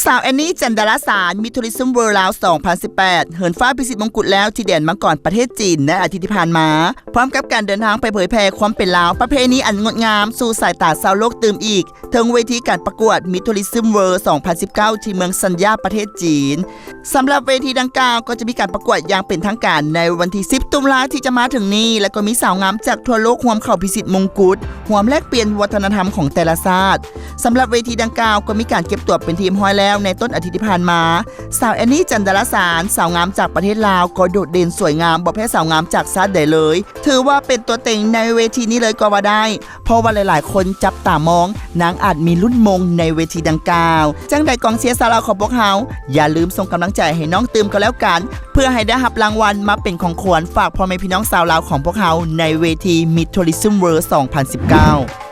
ສາວແອນນີ ຈັນດາລາສານ Miss Tourism World ລາວ ສອງພັນສິບແປດ ເຫີນຟ້າພິຊິດມົງກຸດແລ້ວທີ່ແດນມັງກອນປະເທດຈີນໃນອາທິດທີ່ຜ່ານມາ ພ້ອມກັບການເດີນທາງໄປເຜີຍແຜ່ຄວາມເປັນລາວ ປະເພນີອັນງົດງາມສູ່ສາຍຕາຊາວໂລກຕື່ມອີກ ເທິງເວທີການປະກວດ Miss Tourism World ສອງພັນສິບເກົ້າ ທີ່ເມືອງຊັນຢາ ປະເທດຈີນ. ສຳລັບເວທີດັ່ງກ່າວກໍຈະມີການປະກວດຢ່າງເປັນທາງການໃນວັນທີສິບ ຕຸລາທີ່ຈະມາເຖິງນີ້ ແລະກໍມີສາວງາມຈາກທົ່ວໂລກຮ່ວມເຂົ້າພິຊິດມົງກຸດ, ຮ່ວມແລກປ່ຽນວັດທະນະທຳຂອງແຕ່ລະຊາດ. ສຳລັບເວທີດັ່ງກ່າວກໍມີການເກັບຕົວເປັນທີ່ຮຽບຮ້ອຍແລ້ວໃນຕົ້ນອາທິດທີ່ຜ່ານມາ. ສາວແອນນີ ຈັນດາລາສານ ສາວງາມຈາກປະເທດລາວ ກໍໂດດເດັ່ນສວຍງາມບໍ່ແພ້ສາວງາມຈາກຊາດໃດເລີຍ. ຖືວ່າເປັນຕົວເຕັງໃນເວທີນີ້ເລີຍກໍວ່າໄດ້ ເພາະວ່າຫຼາຍໆຄົນຈັບຕາມອງ ນາງອາດມີລຸ້ນມົງໃນເວທີດັ່ງກ່າວ. ຈັ່ງໃດກອງເຊຍຊາວລາວຂອງພວກເຮົາ ຢ່າລືມສົ່ງກຳລັງໃຈໃຫ້ນ້ອງຕື່ມກໍແລ້ວກັນ ເພື່ອໃຫ້ໄດ້ຮັບລາງວັນມາເປັນຂອງຂວັນຝາກພໍ່ແມ່ພີ່ນ້ອງຊາວລາວຂອງພວກເຮົາໃນເວທີ Miss Tourism World ສອງພັນສິບເກົ້າ.